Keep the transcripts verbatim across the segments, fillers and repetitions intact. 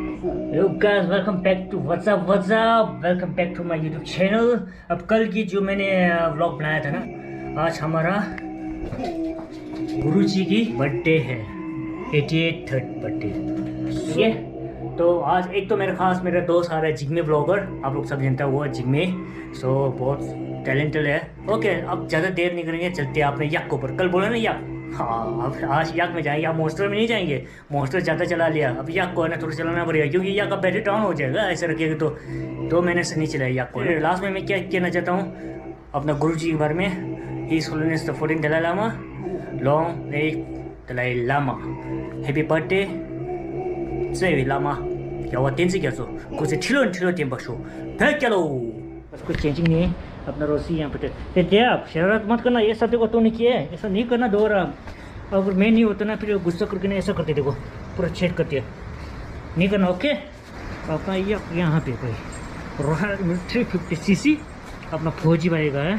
Yo guys, welcome back to What's Up, What's Up? Welcome back to my YouTube channel. अब कल की जो मैंने व्लॉग बनाया था ना, आज हमारा गुरु जी की बर्थडे है, एटी एट थर्ड बर्थडे। ठीक है, तो आज एक तो मेरा खास मेरा दोस्त आ रहा है, जिग्मे व्लॉगर, आप लोग सब जानते हो वो है जिग्मे। सो बहुत टैलेंटेड है। ओके, अब ज़्यादा देर नहीं करेंगे, चलते हैं अपने याक के ऊपर। कल बोला ना याक, हाँ, अब आज याक में जाएंगे, आप मॉन्स्टर में नहीं जाएंगे। मॉन्स्टर ज़्यादा चला लिया, अब याक को है ना थोड़ा चलाना पड़ेगा, क्योंकि याक का बैटरी डाउन हो जाएगा ऐसे रखेगा तो। दो महीने से नहीं चलाया याक को। लास्ट में मैं क्या कहना चाहता हूँ अपना गुरु जी के बारे में, His Holiness the fourteenth Dalai Lama, long live Dalai Lama, Happy Birthday, བརྩེ་བའི་བླ་མ། རྒྱལ་བ་བསྟན་འཛིན་རྒྱ་མཚོ་སྐུ་ཚེ་ཁྲི་ལོ་ཁྲི་ལོ་བརྟན་པར་ཤོག་བོད་རྒྱལ་ལོ། बस कुछ चेंजिंग नहीं है, अपना रोसी यहाँ पे। ये दे, आप शरारत मत करना, ये सब देखो तूने किया है, ऐसा नहीं करना दोबारा। अगर मैं नहीं होता ना, फिर गुस्सा करके ना ऐसा करते, देखो, पूरा छेद करते। नहीं करना, ओके? अपना ये यहाँ पे कोई रॉयल थ्री फिफ्टी सीसी अपना फौजी भाई का है।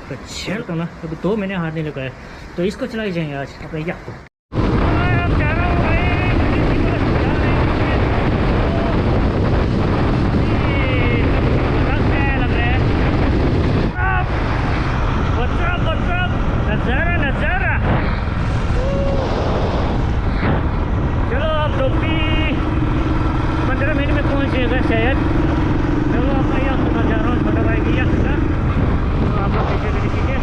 तो छेद करना, अभी दो महीने हाथ नहीं लगा है, तो इसको चला के जाएंगे आज अपना याक को। नजारा, नजारा। चलो, अब डोपी पंद्रह मिनट में पहुंच जाएगा शायद। चलो, अब मैं यहाँ से जा रहा हूँ, छोटा भाई भी यहाँ से। तो आप लोग पीछे पीछे, ठीक है?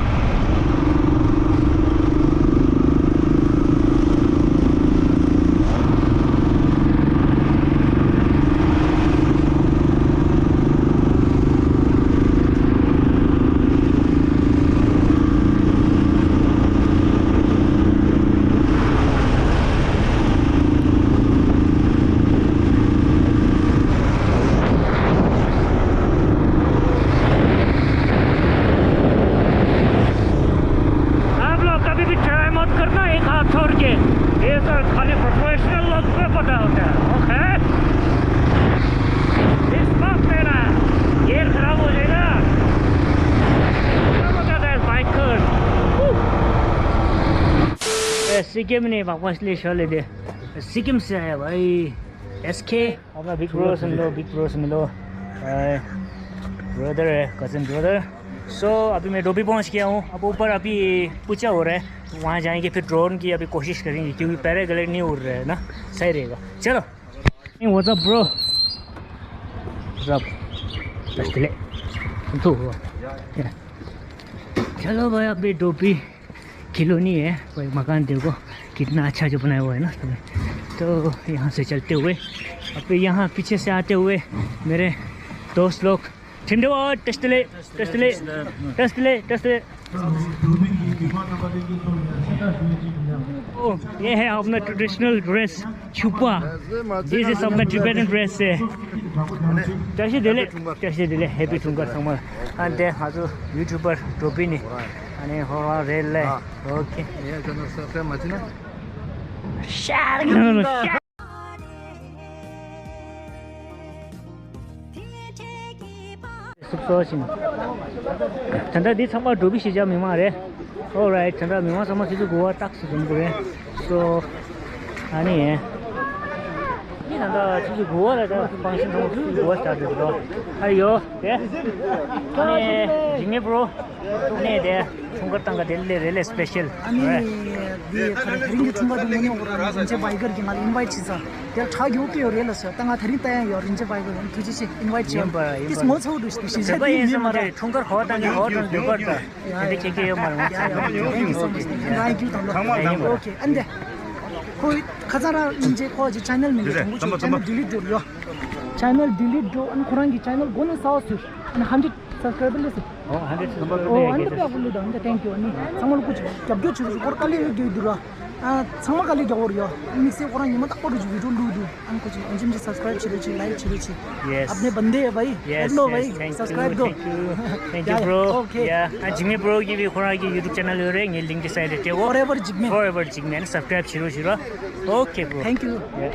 आप लोग कभी भी ट्राई मत करना एक हाथ छोड़ के। ये तो खाली प्रोफेशनल लोग को पता होता है, ओके? रिस्क मत लेना, गियर खराब हो जाएगा। खराब हो जाता है बाइकर। ए, सिक्किम नहीं, वापस ले चले दे। सिक्किम से आया भाई, एसके। अपना बिग ब्रो से मिलो, बिग ब्रो से मिलो। हाय, ब्रदर है, कजिन ब्रदर। सो, अभी मैं डोपी पहुंच गया हूँ। अब ऊपर अभी पूजा हो रहा है, तो वहाँ जाएंगे, फिर ड्रोन की अभी कोशिश करेंगे, क्योंकि पैराग्लाइड नहीं उड़ रहा है ना, सही रहेगा। चलो। Hey, what's up, bro? What's up? Let's do it. चलो भाई, अभी डोपी खिलौनी है, कोई मकान देखो कितना अच्छा जो बनाया हुआ है ना। तो यहाँ से चलते हुए, अब यहाँ पीछे से आते हुए मेरे दोस्त लोग, ठिंडवा, टेस्टले, टेस्टले, टेस्टले, टेस्टले। ओ, ये है अपना ट्रेडिशनल ड्रेस, छुपा। This is अपना टिबेटन ड्रेस है। ཏྲ་ཤི་བདེ་ལེགས། ཏྲ་ཤི་བདེ་ལེགས། ཧེ་པི་འཁྲུངས་སྐར་ཚང་མ། ཨ་འདི་ང་ཚོ་ཡུ་ཊུབ་པར་འགྲོ་པི་ནི། ཨ་ནི་ཧོ་རེད་ལེ། ཨོ་ཁེ། ཤ་ར་གི་ཤ། སུབ་སོ་ཞིང་། ད་ལྟ་འདི་ཚང་མ་འགྲོ་པི་ཤི་ཇ་མི་མང་རེད། Alright, ད་ལྟ་མི་མང་ཚང་མ་ཆུ་ཚོད་དགུ་པ་ཏག་ཙམ་འཛོམས་དགོས་རེད། So ཨ་ནི། ཨ་ནི་ད་ལྟ་ཆུ་ཚོད་དགུ་པ་ལ་ད་ཕང་ཤིང་ཚང་མ་ཆུ་ཚོད་དགུ་པ་སྟེ་འགྲོ་ཨ་ཡོ། དེ་ཨ་ནི་ཇི་མི་པྲོ། ཨ་ནི་དེ་འཁྲུངས་སྐར་བཏང་ག་དེ་ལས་རེ་ལས་སི་པེ་ཤལ། ཨ་ནི་དེ་ག་རེ་དེ་རིང་གི་འཁྲུངས་སྐར་དུ་མ་ཉོ་གོ་ར་རིན་ཆེན་བྷའི་གར་གྱིས་ང་ལ་ཨིན་ཝའི་ཊི་བྱས་ཙང་དེར་ཁྲག་རྒྱུག་གི་ཡོད་རེད་ལ་ཟེར། ད་ང་དེ་རིང་ལྟ་ཡ་ཡོད། རིན་ཆེན་བྷའི་གར་ཐུགས་རྗེ་ཆེ། ཨིན་ཝའི་ཊི་བྱས། ཡིན་པ་ཡིན་པ། དེ་ངོ་ཚ་བོ་འདུག་ཞེས་དེ་ཞེས་བྱས་པ་ཡིན་མི་སེམས་མ་མ་རེད། འཁྲུངས་སྐར་གོ་བཏང་གི་གོ་དང་འདོད་པར་དང་དེ་འདྲ་ཁྱེད་ཀྱི་ཡོད་མ་རེད། ང་ཚོ་ཡིན་སོང་ང་ཨིན་སོང་། ང་ཨིན་སོང་། ཐང་མ་ཐང་མ། ཨོ་ཁེ། ཨ་ནི་དེ་ཁོ་ཁ་སང་རང་ཨིན་ཇེ་ཁོ་ཅི་ཆེ་ནལ་མིང་དེ་དང་པོ་ཆེ་ཆེ་ནལ་ཌི་ལིཊ་འགྲོ་ཡོད། ཆེ་ནལ་ཌི་ལིཊ་འགྲོ། ཨ་ནི་ཁོ་རང་གི་ཆེ་ནལ་མགོ་ནས་གསར་པ་བཟོས། ཨ་ནི་ཧན་ཌེཌ་སབ་སི་ཀ་རའི་བར་སླེབས་སོང་། ཨོ་ཧན་ཌེཌ་སབ་སི་ཀ་རའི་བར་སླེབས་སོང་། ཨོ་ཧན་ཌེཌ་སབ་སི་ཀ་རའི་བར་སླེབས་སོང་། ཨ་ནི་ད་ཐེང་ཀིའུ། ཨ་ནི་ཚང་མ་ལ་སྐུ་མཁྱེན་རྒྱབ་སྐྱོར་བྱེད་རོགས་ཞུ། སྐོར་དཀའ་ལས་ཡོད་རྒྱུ་འདུག་ར། ཨ་ཚང་མ་དཀའ་ལས་རྒྱག་དགོས་རེད་ཡ། དམིགས་བསལ་ཁོ་རང་ཉི་མ་རྟག་པར་གྱི་བི་ཌིའོ་བླུགས་འདུག་ཨ་ནི་ཁོ་ཅིག་ཨོ་ཇིམ་ཅིག་སབ་སི་ཀ་རའིབ་བྱེད་རོགས་བྱེད། ལའིཀ་བྱེད་རོགས་བྱེད། Yes. अपने बंदे हैं भाई। Yes, कर लो yes, भाई, thank you, सब्सक्राइब दो। Thank you, thank you, bro. Yeah, okay. Yeah, हाँ, जिग्मे ब्रो की भी खुरा की यूट्यूब चैनल हो रहे हैं, ये लिंक डिसाइड है वो। फॉरएवर जिग्मे। फॉरएवर जिग्मे, है ना, सब्सक्राइब छिरो छिरो। Okay bro. Thank you. Yeah।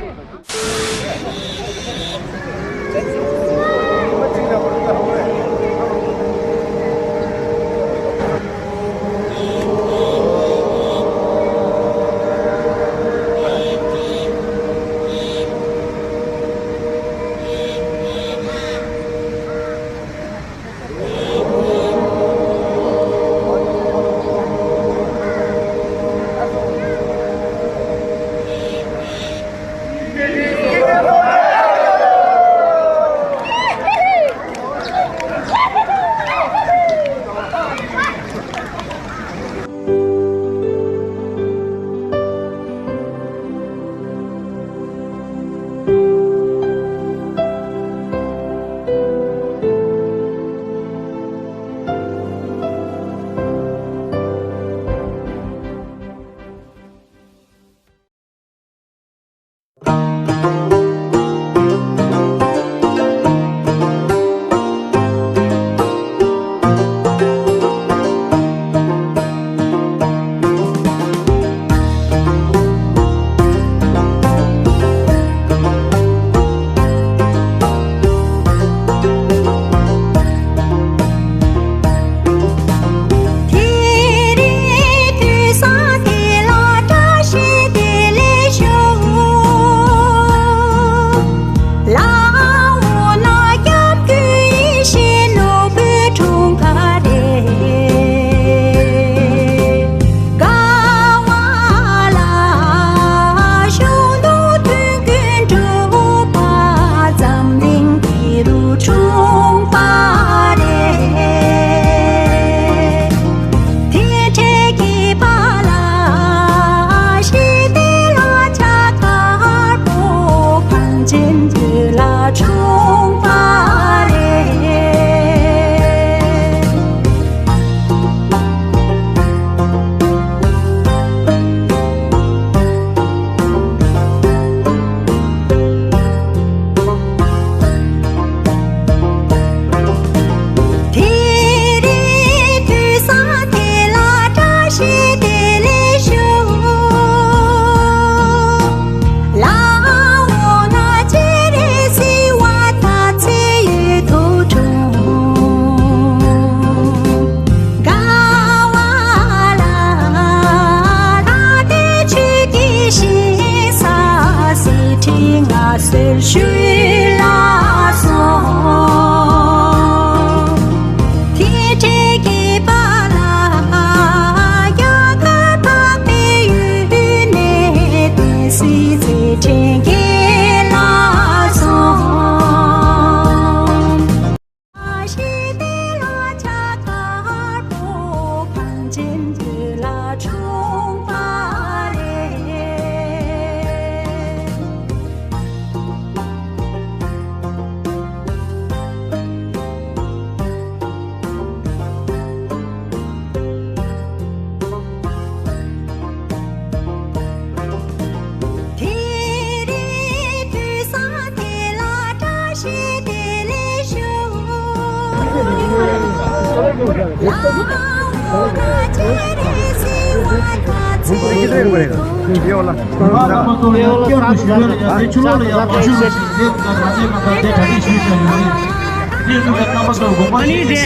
ཨ་ནི་དེ།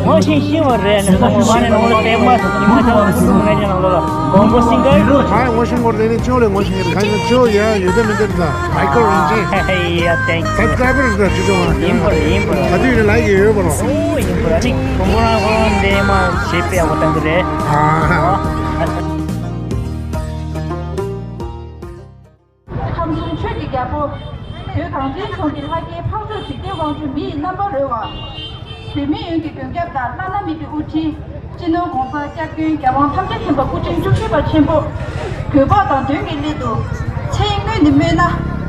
ངོ་ཤེས་ཤེས་པ་རེད་ནས་ཁོང་མ་ནས་ནང་ལ་བལྟས་མ་སོང་། ཉི་མ་ཆག་སོང་ངས་ནང་ལོགས་ལ་མགོན་པོ་སིང་གར། ཨ་ངོ་ཤེས་ངོར་ལས་ནས་ཅོ་ལས་ངོ་ཤེས་ངེར་ཁ་ཤས་ཅོ་ཡ་ཡོད་དེ་མི་འདེབས་ལ་མའི་ཀལ་རིན་ཅི། ཡ་ཐེང་ཀ་སབ་སི་ཀ་རའི་བར་ཟེར་ཅི་ཅོ་ཡིན་པ་རེད་ཡིན་པ་རེད། ད་དུས་ཡིན་ལ་ཡི་ཡོད་པ་རོ། ཨོ་ཡིན་པ་རེད། ཨ་ནི་ཁོང་ཁོ་རང་ཁོ་རང་འདས་མ་བྱེད་པའི་ཨ་བ་ཏང་གི་རེད། ཨ། ཁམས་གསུམ་ཆོས་ཀྱི་རྒྱལ་པོ། བོད་གངས་ཅན་ལྗོངས་ཀྱི་ལྷ་སྐལ་འཕགས་མཆོག་འཇིག་རྟེན་དབང་ཕྱུག་མི་ཡི་རྣམ་པར་རོལ་བ། བོད་མི་ཡོངས་ཀྱི་མགོན་སྐྱབས་དང་བླ་ན་མེད་པའི་དབུ་ཁྲིད། སྤྱི་ནོར་༸གོང་ས་༸སྐྱབས་མགོན་རྒྱལ་དབང་ཐམས་ཅད་མཁྱེན་པ་སྐུ་ཕྲེང་བཅུ་བཞི་པ་ཆེན་པོ། དགོས་འཕགས་དང་དོན་གྱི་སླད་དུ། ཚེ་སྔོན་ནས་སྨོན་ན།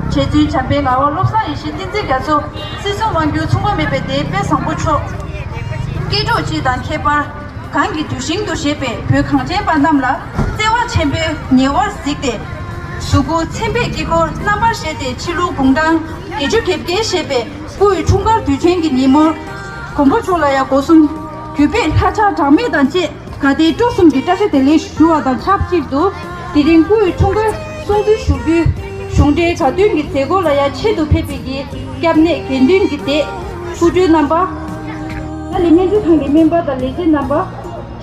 རྗེ་བཙུན་བྱམས་པའི་ངག་དབང་བློ་བཟང་ཡེ་ཤེས་བསྟན་འཛིན་རྒྱ་མཚོ། སྲིད་གསུམ་དབང་སྒྱུར་མཚུངས་པ་མེད་པའི་དེའི་དཔལ་བཟང་པོ་མཆོག་སྐྱེ་འགྲོ་སྤྱི་དང་ཁྱད་པར། གང་གི་གདུལ་ཞིང་དུ་བཞེད་པའི་བོད་གངས་ཅན་པ་རྣམས་ལ་བརྩེ་བ་ཆེན་པོས་ཉེ་བར་གཟིགས་ཏེ། གཟུགས་སྐུ་མཚན་དཔེའི་དཀྱིལ་འཁོར་རྣམ་པར་བཞད་དེ་ཕྱི་ལུགས་དགུང་གྲངས་བརྒྱད་ཅུ་གྱ་བརྒྱད་བཞེས་པའི་སྐུ་ཡི་འཁྲུངས་སྐར་དུས་ཆེན་གྱི་ཉིན་མོར། མགོན་པོ་མཆོག་ལ་ཡང་སྒོ་གསུམ་གུས་པས་ལྷ་ཕྱག་གྲངས་མེད་དང་བཅས་དགའ་དད་སྤྲོ་གསུམ་གྱི་བཀྲ་ཤིས་བདེ་ལེགས་ཞུ་བ་དང་ཆབས་ཅིག་ཏུ། དེ་རིང་སྐུ་ཡི་འཁྲུངས་སྐར་སྲུང་བརྩི་ཞུ་རྒྱུའི་གཞུང་འབྲེལ་གྲ་བདུན་གྱི་མཛད་སྒོ་ལ་ཡང་ཆེད་དུ་ཕེབས་པའི་གི་སྐྱབས་གནས་དགེ་འདུན་གྱི་སྡེ། སྐུ་མགྲོན་རྣམ་པ། ཏཱ་ལའི་སྨན་རྩིས་ཁང་གི་སྨན་པ་དང་ལས་བྱེད་རྣམ་པ།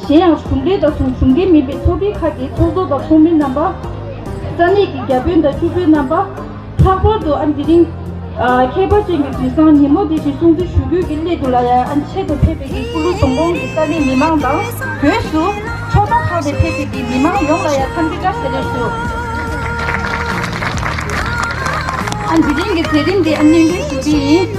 གཞན་ཡང་གཞུང་འབྲེལ་དང་གཞུང་འབྲེལ་མིན་པའི་ཚོགས་སྡེ་ཁག་གི་ཚོགས་གཙོ་དང་ཚོགས་མི་རྣམ་པ། ས་གནས་ཀྱི་བརྒྱ་དཔོན་དང་བཅུ་དཔོན་རྣམ་པ། ལྷག་པར་དུ་ཨ་ནི་དེ་རིང་། ཨ། ཁྱད་པར་ཅན་གྱི་དུས་བཟང་ཉིན་མོ་འདི་ཞིག་སྲུང་བརྩི་ཞུ་རྒྱུ་གི་སླད་དུ་ལ་ཡ་ཨ་ནི་ཆེད་དུ་ཕེབས་པའི་གི་ཀུ་ལུ་རྫོང་ཁོངས་ཀྱི་ས་གནས་མི་མང་དང་བོད་སུ་ཕྱོགས་མཐའ་ཁག་ནས་ཕེབས་པའི་གི་མི་མང་ཡོངས་ལ་ཡ་འཚམས་འདྲི་བཀྲ་ཤིས་བདེ་ལེགས་ཞུ། ཨ་ནི་དེ་རིང་གི་མཛད་རིམ་འདི་ཨ་ནི་སྙན་སྒྲོན་ཞུ་གི་ཡིན།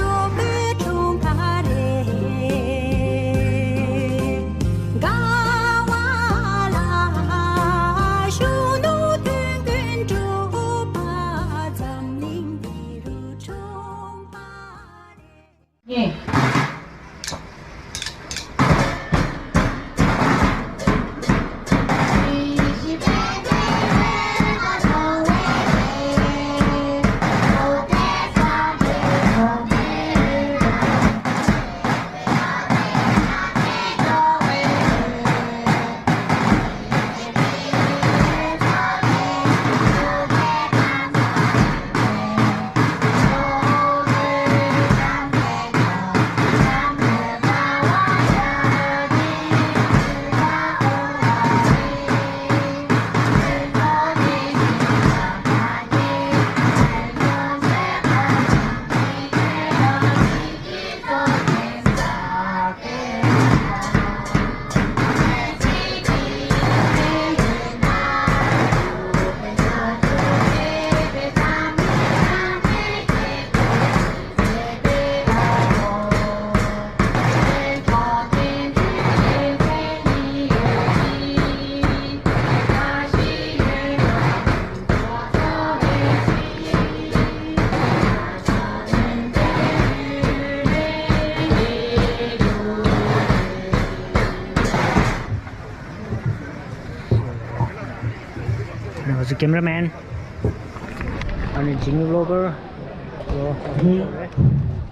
ང་ཚོ་ཀེམ་ར་མེན། ཨ་ནི་ཇི་མི་བི་ལོག་གར།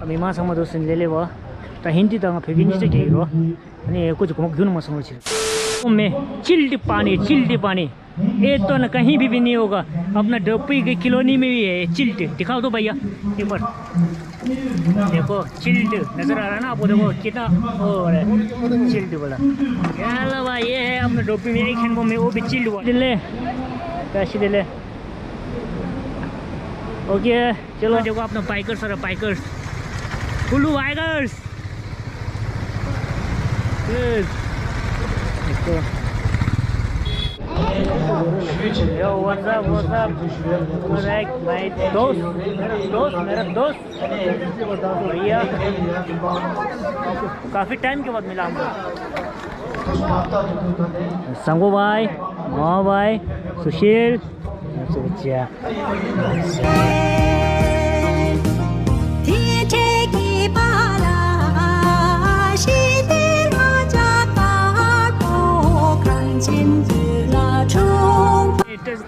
ཨ། མི་མང་ཚང་མ་འདུག་སེ་ལེ་ལེ་བ། ད་ཧིན་དི་དང་བོད་སྐད་གཉིས་ཆ་རྒྱག་གི་རོ། ཨ་ནི་ཀོ་ཅི་གོ་མ་རྒྱུ་ན་མ་སོང་རོ་ཆེ། ཨོ་མེ། चिल्ड पानी, चिल्ड पानी। ये तो ना कहीं भी, भी नहीं होगा। अपना डोपी के कॉलोनी में भी है चिल्ड। दिखाओ तो भैया एक बार। देखो चिल्ड नजर आ रहा है ना आपको? देखो कितना वो हो रहा है चिल्ड वाला। क्या ला भाई, ये है अपना डोपी में एक हैंड में, वो भी चिल्ड वाला। ले, पैसे ले ले। ओके, चलो देखो अपना बाइकर्स और बाइकर्स, कुल्लू बाइकर्स। Good. देखो। Yo, what's up, what's up? Alright, my दोस्त, मेरा दोस्त, मेरा दोस्त। भैया। काफी टाइम के बाद मिला हमको। संगो भाई, मामा भाई, सुशील, अच्छा, अच्छा।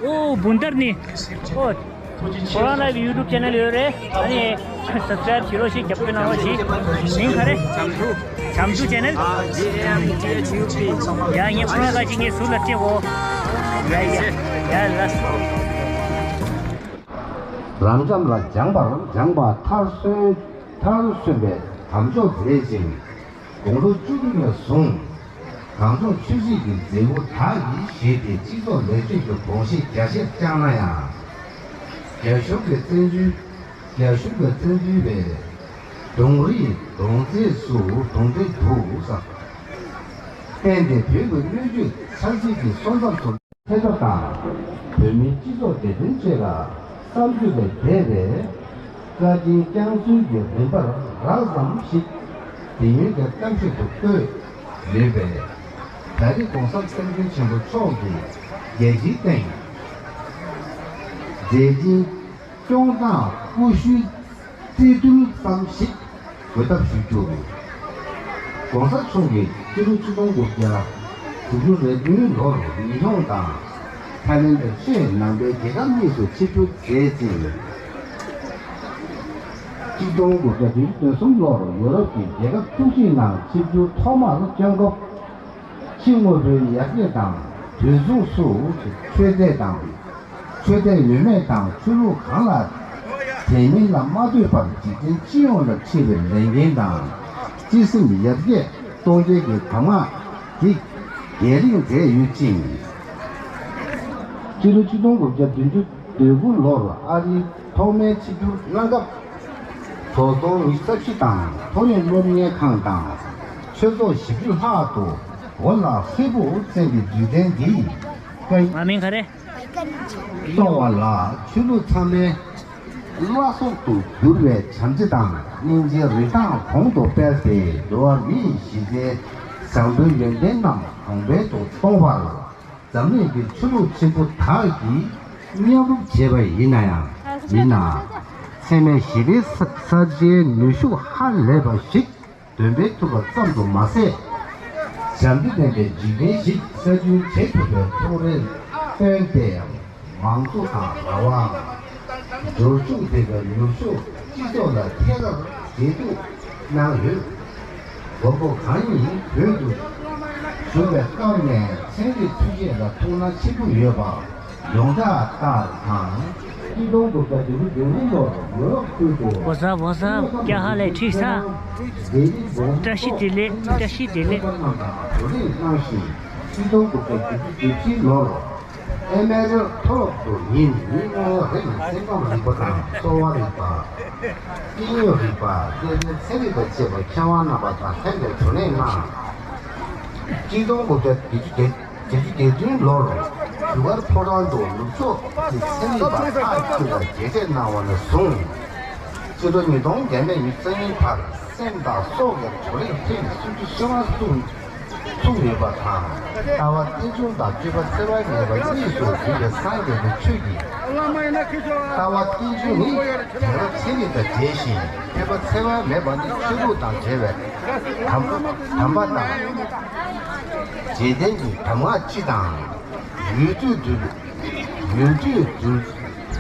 ओ बुंदर ने, ओ। ཁོ་རང་ལ་ཡུ་ཊུབ་ཆེ་ནལ་ཡོད་རེད། ཨ་ནི་སབ་སི་ཀ་རེབ་བྱེད་རོགས་ཞེས་རྒྱབ་སྐྱོར་གནང་རོགས་གྱིས། མིང་ག་རེ། བྱམས་ཆུ། བྱམས་ཆུ་ཆེ་ནལ། ཨ་ཇེ་ཨེམ་ཊི་ཨེཆ་ཡུ་པི། ཡ་ངས་ཁོ་རང་ག་ཅིག་ངས་ཟུར་ལ་སྤྲད་འོ། ཡ་ཡ་ཡ་ལ། རབ་འབྱམས་ལ་སྦྱངས་པར་སྦྱངས་པ་མཐར་སོན། མཐར་སོན་པའི་དམ་འཇོག་མཛད་ཅིང་། དགུང་ལོ་བཅུ་དྲུག་ནས་བཟུང་གངས་ལྗོངས་ཆོས་སྲིད་ཀྱི་མཛད་སྒོ་དག་གི་གཞི་སྟེ་སྤྱི་ཚོགས་ལས་བྱེད་ཀྱི་དགོངས་བཞེས་རྒྱ་ཆེར་བསྐྱངས་ན་ཡང་། རྒྱ་གཞུང་གི་བཙན་འཛུལ། རྒྱ་གཞུང་གི་བཙན་འཛུལ་བས་གདོང་རིས་གདོང་རྩེས་སུ་གདོང་འདྲེ་འདུག་ས། བརྟེན་ཏེ་བོད་ཀྱི་སྣོད་བཅུད་ཆབ་སྲིད་ཀྱི་སོ་མཚམས་སུ། ཐེ་ཚོམ་དང་། བོད་མིའི་སྤྱི་ཚོགས་བདེ་དོན་ཆེད་ལ་བསམ་ཚུལ་ལས་འདས་པའི་བཀའ་དྲིན་བསྐྱངས་ཚུལ་གྱི་རིམ་པར་རགས་ཙམ་ཞིག་དེ་སྔོན་གྱི་གཏམ་བཤད་དུ་བཀོད་ཡོད་པས། ད་རེས་༸གོང་ས་༸སྐྱབས་མགོན་ཆེན་པོ་མཆོག་གིས་རྒྱལ་སྤྱིའི་སྟེང་མཛད་འཕྲིན་སྐྱོང་སྟངས་ཀུ་ཤུའི་རྩིས་ཐོ་ཙམ་ཞིག་འགོད་ཐབས་ཞུ་རྒྱུ་རེད། ༸གོང་ས་མཆོག་གིས་ཕྱི་ལོ་ཆིག་སྟོང་དགུ་བརྒྱ་དྲུག་ཅུ་རེ་བདུན་ལོར་ཉི་ཧོང་དང་ཐའི་ལེན་ཌ་བཅས་ནང་པའི་རྒྱལ་ཁབ་གཉིས་སུ་ཆིབས་བསྒྱུར་མཛད་ཅིང་། ཆིག་སྟོང་དགུ་བརྒྱ་བདུན་ཅུ་དོན་གསུམ་ལོར་ཡོ་རོབ་ཀྱི་རྒྱལ་ཁབ་བཅུ་གཅིག་ནང་ཆིབས་བསྒྱུར་ཐོག་མར་བསྐྱོན་སྐབས། ཕྱི་དངོས་པོའི་ཡར་རྒྱས་དང་དུས་མཚུངས་སུ་ཆོས་དད་དང་། ཆོས་དད་ཡོད་མེད་དང་ཆོས་ལུགས་གང་ལ་དད་མིན་ལ་མ་ལྟོས་པར་འཇིག་རྟེན་སྤྱི་ཡོངས་ལ་འཁྲི་བའི་ལས་འགན་དང་། སྤྱི་སེམས་ཡར་རྒྱས་གཏོང་རྒྱུའི་གདམས་ངག་འདི་རྒྱས་གླེང་མཛད་ཡོད་ཅིང་། སྤྱི་ལོ་ཆིག་སྟོང་དགུ་བརྒྱ་བདུན་ཅུ་དོན་དགུ་ལོར་ཨ་རིའི་ཐོག་མའི་ཆིབས་བསྒྱུར་གནང་སྐབས། བཟོ་ཚོང་ཉི་ཤུ་རྩ་བཞི་དང་མཐོ་རིམ་སློབ་གཉེར་ཁང་དང་ཆོས་ཚོགས་བཞི་བཅུ་ལྷག་ཏུ་འོ་ལ་ཧྲིལ་པོ་བཙན་གྱི་འཇིག་རྟེན་འདིའི་བཀའ་ང་མིང་ག་རེ། གཏོང་བ་ལ་ཆོས་ལུགས་ཚང་མའི་བླ་སྲོག་ཏུ་གྱུར་བའི་བྱམས་བརྩེ་དང་སྙིང་རྗེའི་རིན་ཐང་གོང་དུ་སྤེལ་ཏེ། འགྲོ་བ་མིའི་གཞི་རྩའི་བཟང་པོའི་ཡོན་ཏན་རྣམས་གོང་འཕེལ་དུ་གཏོང་བར། འཛམ་གླིང་གི་ཆོས་ལུགས་ཆེན་པོ་དག་གིས་མཉམ་རུབ་བྱས་པ་ཡིན་ན་ཡང་མིན་ན། འཚེ་མེད་ཞི་བའི་ས་ས་ཆའི་ནུས་ཤུགས་ཧ་ལས་པ་ཞིག་འདོན་སྤེལ་ཐུབ་པ་ཙམ་དུ་མ་ཟད། བྱམས་བརྩེ་ལྡན་པའི་འཇིག་རྟེན་ཞིག་གསར་སྐྲུན་བྱེད་ཐུབ་པའི་ཐོག་རེར་བརྟེན་ཏེ། མང་གཙོ་དང་རང་དབང་། འབྱོར་ཕྱུག་ལྡན་པའི་ནུབ་ཕྱོགས་སྤྱི་ཚོགས་ལ་ཐད་ཀར་མཛེས་སྡུག་གནང་ཡོད། མགོན་པོ་གང་ཉིད་བོད་དུ་བཞུགས་པའི་སྐབས་ནས་ཚན་རིག་འཕེལ་རྒྱས་ལ་ཐུགས་སྣང་ཆེན་པོ་ཡོད་པ་ཡོངས་གྲགས་ལྟར་དང་། ཆིག་སྟོང་དགུ་བརྒྱ་བདུན་ཅུ་དོན་གཉིས་ལོར་ཡོ་རོབ་ཁུལ་དུ། What's up, what's up? क्या हाल है? ठीक सा? བཀྲ་ཤིས་བདེ་ལེགས། བཀྲ་ཤིས་བདེ་ལེགས། བགྲོ་གླེང་གནང་ཞིང་། ཆིག་སྟོང་དགུ་བརྒྱ་བདུན་ཅུ་དོན་བཞི་ལོར་ཨེ་མེ་རི་ཐོ་ལོབ་ཏུ་ཉིན་གཉིས་ལྔ་རིང་སེམས་ཁམས་རིག་པ་དང་གསོ་བ་རིག་པ། སྐྱེ་དངོས་རིག་པ། གནས་ཚུལ་ཚན་རིག་པ་བཅས་པ་མཁས་དབང་རྣམ་པ་དང་ལྷན་དུ་བགྲོ་གླེང་གནང་། ཆིག་སྟོང་དགུ་བརྒྱ་བརྒྱད་ཅུ་བརྒྱད་ཅུ་གྱ་བདུན་ལོར་བཞུགས་སྒར་ཕོ་བྲང་དུ་ནུབ་ཕྱོགས་ཀྱི་ཚན་རིག་པ་ཁག་ཅིག་ལ་མཇལ་འཕྲད་གནང་བ་ནས་བཟུང་། སྤྱི་ལོ་ཉིས་སྟོང་བརྒྱ་མེད་ཉི་ཤུ་རྩ་གཉིས་བར་སེམས་དང་སྲོག་གི་བགྲོ་གླེང་ཐེངས་སུམ་ཅུ་སོ་ལྔ་བསྲུངས། ཚུགས་ཡོད་པ་དང་། ལྟ་བ་རྟེན་འབྱུང་དང་སྤྱོད་པ་འཚེ་བ་མེད་པ་གཉིས་སུ་འདུས་པའི་སངས་རྒྱས་པའི་ཆོས་ཀྱི། ལྟ་བ་རྟེན་འབྱུང་ནི་དེང་རབས་ཚན་རིག་དང་འབྲེལ་ཞིང་། སྤྱོད་པ་འཚེ་བ་མེད་པ་ནི་ཆོས་ལུགས་དང་འབྲེལ་བའི་དམ་དམ་པ་དང་། རྗེས་དྲན་གྱི་གདམས་ངག་སྤྱི་དང་། ཡུལ་དུས་གདུལ་ཡུལ་དུས་གདུལ་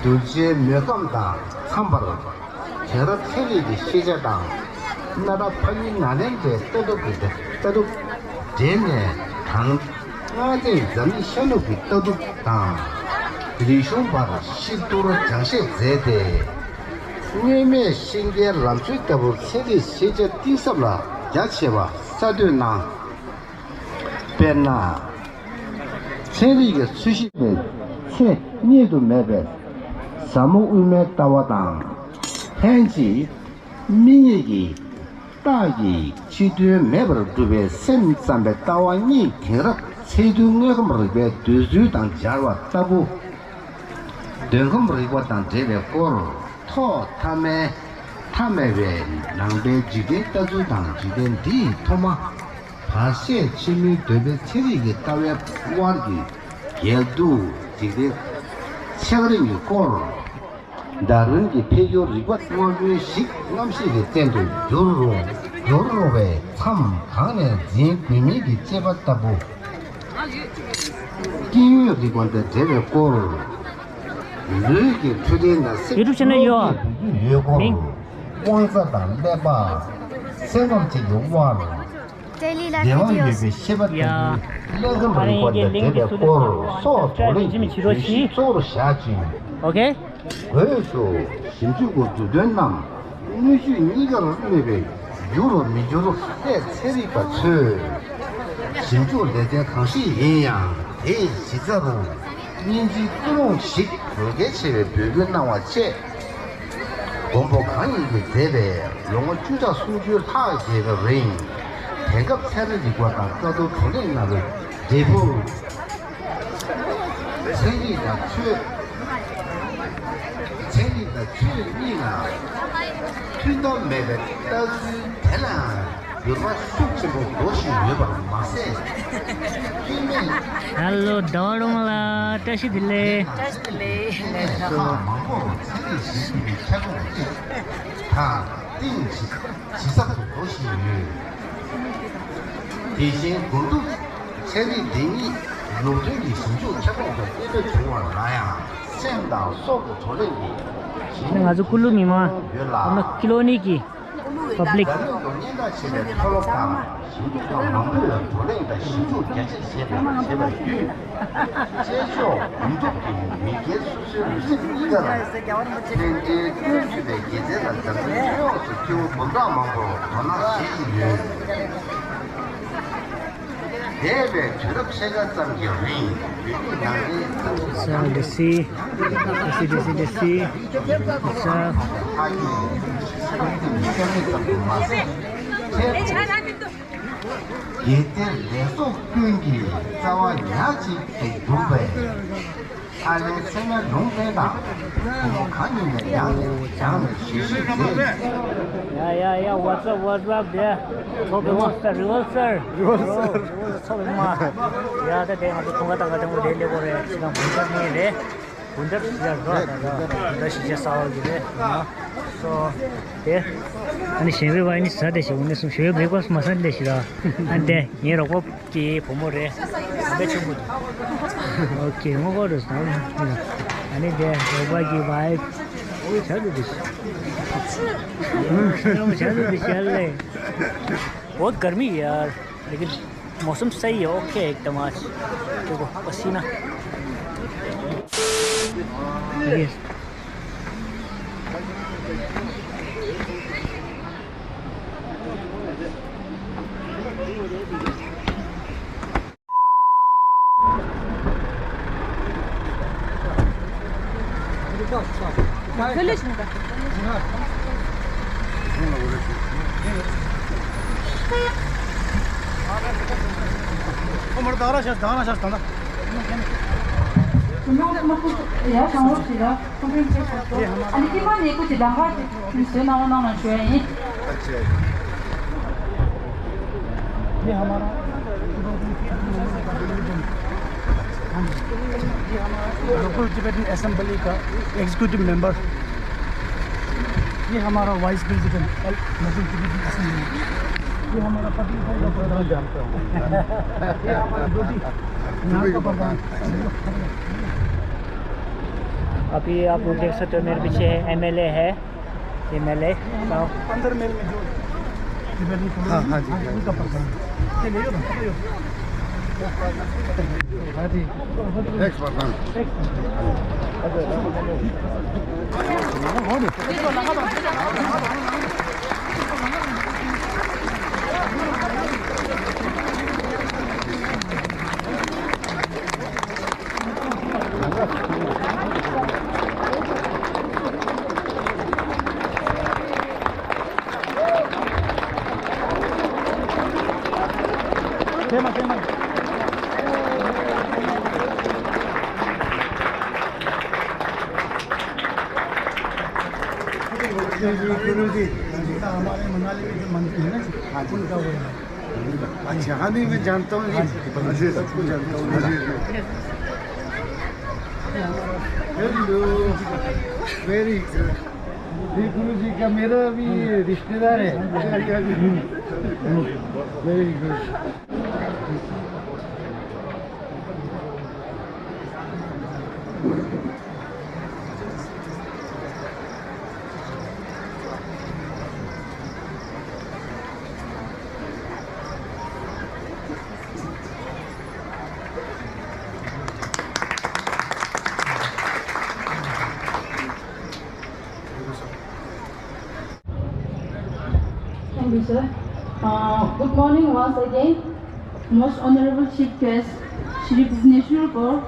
གདུལ་བྱའི་མོས་ཁམས་དང་འཚམས་པར། དེང་རབས་ཚན་རིག་གི་ཤེས་བྱ་དང་། གནའ་རབས་ཕ་ཡུལ་ནཱ་ལེནྡྲའི་ལྟ་གྲུབ་ཀྱི་ལྟ་གྲུབ་འབྲེལ་ནས་དང་། སྔ་རྟིང་འཛམ་གླིང་ཤར་ནུབ་ཀྱི་ལྟ་གྲུབ་དང་། རིག་གཞུང་བར་ཤེས་བསྡུར་སྦྱང་བཤད་མཛད་དེ། སྔོན་མའི་ཤེས་ལྡན་རང་ཚོའི་ལྟ་བུར་ཚན་རིག་ཤེས་བྱ་གཏིང་ཟབ་ལ་རྒྱ་ཆེ་བ་གསར་གཏོད་གནང་། དཔེར་ན། ཚན་རིག་གི་ཚུལ་ཤིང་ནི་ཚེ་རྙེད་དུ་མེད་པའི་ཟབ་མོ་དབུ་མའི་ལྟ་བ་དང་། ལྷན་ཅིག་མིག་གཉིས་ཀྱིས་རྟགས་ཀྱིས་ཕྱི་དོན་མེད་པར་སྒྲུབ་པའི་སེམས་ཙམ་པའི་ལྟ་བ་གཉིས་དེང་རབས་ཚད་རྡུལ་དངོས་ཁམས་རིག་པའི་འདོད་ཚུལ་དང་སྦྱར་བ་ལྟ་བུ། འདོད་ཁམས་རིག་པ་དང་འབྲེལ་བའི་སྐོར། ཐོག་མཐའ་མའི་མཐའ་མེད་པའི་ནང་པའི་འཇིག་རྟེན་ལྟ་ཚུལ་དང་འཇིག་རྟེན་འདི་ཡི་ཐོག་མ། བར་ཆད་ཆེན་མོའི་འདོད་པའི་ཚན་རིག་གི་ལྟ་བའི་དབར་གྱི་འགལ་འདུ། འཇིག་རྟེན་ཆགས་རིམ་གྱི་སྐོར། ཌར་ཝིན་གྱི་འཕེལ་འགྱུར་རིག་པ་དངོས་པོའི་གཞི་རྣམ་ཤེས་ཀྱི་རྟེན་དུ་འགྱུར་རུང་འགྱུར་རུང་བའི་མཚམས་གང་ནས་འཛིན་དགོས་མིན་གྱི་དཔྱད་པ་ལྟ་བུ། སྐྱེ་དངོས་རིག་པ་དང་འབྲེལ་བའི་སྐོར། ལུས་ཀྱི་འཕྲོད་བསྟེན་དང་སེམས། YouTube channel ཡོད། ཡོད་སྐོར། མིང་། དབང་རྩ་དང་ཀླད་པ། སེམས་ཁམས་བཅས་ཀྱི་དབར། Daily life བདེ་བ་ཡོད videos པའི་ཤེས་པ་ཡ། ལྟ་བུའི་ཀླད་ཁམས་རིག་པ་དང་འབྲེལ་བའི་སྐོར་སོགས་བགྲོ་གླེང་གི་བརྗོད་གཞི་གཙོ་བོར་བཞག་ཅིང་། Okay? སྒོས་སུ་ཞིབ་འཇུག་གི་མཛུབ་སྟོན་རྣམས་དངོས་བརྒྱུད་གཉིས་ཀར་གནོད་པའི་འགྱུར་རོ་མི་འགྱུར་རོ་ལས་ཚན་རིག་པ་ཚོས་ཞིབ་འཇུག་ལས་ཚན་གང་ཞིག་ཡིན་ཡང་དེའི་གཞི་རྩར་སྙིང་རྗེའི་ཀུན་སློང་ཞིག་འོས་འགན་ཆེ་བའི་འབོད་སྐུལ་གནང་བ་བཅས། མགོན་པོ་གང་ཉིད་ཀྱིས་མཛད་པའི་ལོ་ངོ་བཅུ་ཕྲག་སུམ་ཅུའི་ལྷག་བརྒལ་བའི་རིང་། དེང་སྐབས་ཚན་རིག་རིག་པ་དང་བཀའ་བསྡུར་བགྲོ་གླེང་གནང་བའི་འབྲས་བུར། ཚན་རིག་དང་ཆོས། ཚན་རིག་དང་ཆོས་གཉིས་ལ་མཐུན་སྟོབས་མེད་པའི་ལྟ་ཚུལ་དེ་ལའང་འགྱུར་བ་ཤུགས་ཆེན་པོ་འགྲོ་བཞིན་ཡོད་པར་མ་ཟད། དཀྱུས་མའི། Hello ཟླ་བ་སྒྲོལ་མ་ལགས། བཀྲ་ཤིས་བདེ་ལེགས། བཀྲ་ཤིས་བདེ་ལེགས། ལས་ཀ་མང་པོར་ཚན་རིག་ཞིབ་འཇུག་གི་ཁྱབ་ཁོངས་ཅིག་དང་གཏིང་ཇེ་ཇེ་ཟབ་ཏུ་འགྲོ་བཞིན་ཡོད། དེ་བཞིན་དགུན་དུས་ཚན་རིག་འདི་ཉིད་ལུགས་མཐུན་གྱི་ཞིབ་འཇུག་ཁྱབ་ཁོངས་སུ་གཏན་འབེབས་བྱུང་བ་ལ་ཡང་སེམས་དང་སྲོག་གི་བགྲོ་གླེང་གི་ང་ཚོ་ཀུ་ལུ་མི་མང་ཡོད་ལ། ཨ་མ་ཀི་ལོ་ནི་ཀི། Public། འཛམ་གླིང་དུ་སྙན་གྲགས་ཆེ་བའི་མཐོ་སློབ་དང་ཞིབ་འཇུག་ཁང་མང་པོས་བགྲོ་གླེང་དང་ཞིབ་འཇུག་རྒྱ་ཆེར་བྱས་པ་བྱས་པ་བརྒྱུད། ཆེ་ཕྱོགས་གོམ་སྟབས་ཀྱིས་མི་སྒེར་སོ་སོའི་ལུས་སེམས་གཉིས་ཀར་ཕན་འབྲས་ཀུན་མཁྱེན་པའི་དགེ་མཚན་དང་འཛམ་གླིང་ཁྱོན་ཡོངས་སུ་སྐྱེ་བོ་འབུམ་ཕྲག་མང་པོར་དོ་སྣང་བྱེད་བཞིན་ཡོད། འདས་པའི་དུས་རབས་ཕྱེད་ཀ་ཙམ་གྱི་རིང་བོད་མི་ནང་བསྟན་ས་ལི་སི་ལི་སི་ལི་སི་ལི་སི་ས་ཕ་ཡུལ་ཙམ་དུ་མ་ཟད། དགེ་སྡིག་ལེགས་སོགས་ཀུན་གྱི་རྩ་བ་ཉག་གཅིག་ཏུ་གྱུར་པའི་ཨ་ལས་ཚད་མའི་ལུང་བསྟན་དང་བུ་མོ་གང་ཉིད་ནས་ཡང་ནས་ཡང་ནས་ཞལ་བཞེས་མཛད། Yeah, yeah, yeah. What's up, what's up, yeah? Revolter, Revolter. Revolter. Revolter, ཚོགས་པའི་མ། ཡ་ད་དེ་ང་ཚོ་ཁོང་ག་ཏང་ག་ཏང་གོ་དེ་ལེ་གོ་རེད། ཅི་གང་བུན་ཏར་ནས་རེད། བུན་ཏར་ཡར་འགྲོ་ད་ད་བུན་ཏར་ཞིག་ཆ་ས་བ་གི་རེད། སོ་དེ་ཨ་ནི་གཞན་པའི་བ་ནི་ཟ་དེ་ཞིག་འོ་ནི་སུམ་ཞོའི་བེ་ཀོ་སི་མ་ས་ནི་དེ་ཞིག་ར། ཨ་ནི་དེ་ངའི་རོགས་པ་གི་བུ་མོ་རེད། ཨ་བེ་ཆུང་བུ། ཨོ་ཁེ་ངོ་གོ་རེ་སོང་། ཨ་ནི་དེ་རོགས་པ་གི་བའི་ཆ་དུ་དེ་ཞིག་ཆ་དུ་དེ་ཞིག་ལེ། बहुत गर्मी है यार, लेकिन मौसम सही है, ओके है एकदम आज। देखो, पसीना। ये। ये हमारा लोकल टिबेटन असेंबली का एग्जीक्यूटिव मेंबर, ये हमारा vice president local Tibetan assembly, ये हमारा पब्लिक हेल्थ का प्रधान, ये हमारा ज्योति, यहाँ का प्रधान। अभी आप लोग देख सकते हो, मेरे पीछे एमएलए है। एमएलए साहब। अंदर मेल में जो हाँ, हाँ जी। उनका प्रधान। ये ले लो ना, पकड़ो। हाँ जी। एक्स प्रधान। हमारे मनाली में जो मंदिर है ना, उनका वो है। अच्छा, हाँ, नहीं, मैं जानता हूँ, ये सबको जानता हूँ। Hello, very good। ये गुरु जी का मेरा भी रिश्तेदार है। Very good। Sir. Uh, good morning once again, most honorable chief guest, Shri Bhuvaneshwar Gaur,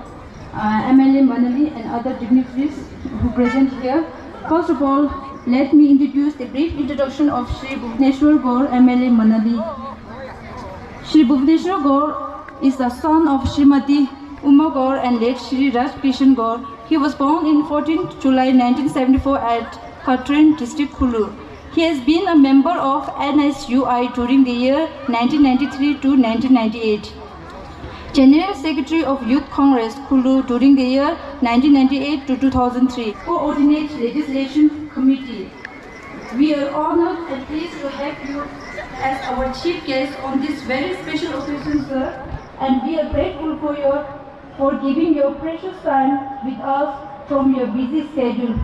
uh, M L A Manali and other dignitaries who present here. First of all, let me introduce the brief introduction of Shri Bhuvaneshwar Gaur, M L A Manali. Shri Bhuvaneshwar Gaur is the son of Srimati Uma Gaur and late Shri Raj Kishan Gaur. He was born in fourteenth July nineteen seventy-four at Khatren district, Kulu. He has been a member of N S U I during the year nineteen ninety-three to nineteen ninety-eight. General Secretary of Youth Congress, Kulu during the year nineteen ninety-eight to two thousand three. Coordinate Legislation Committee. We are honored and pleased to have you as our chief guest on this very special occasion, sir, and we are grateful for your, for giving your precious time with us from your busy schedule.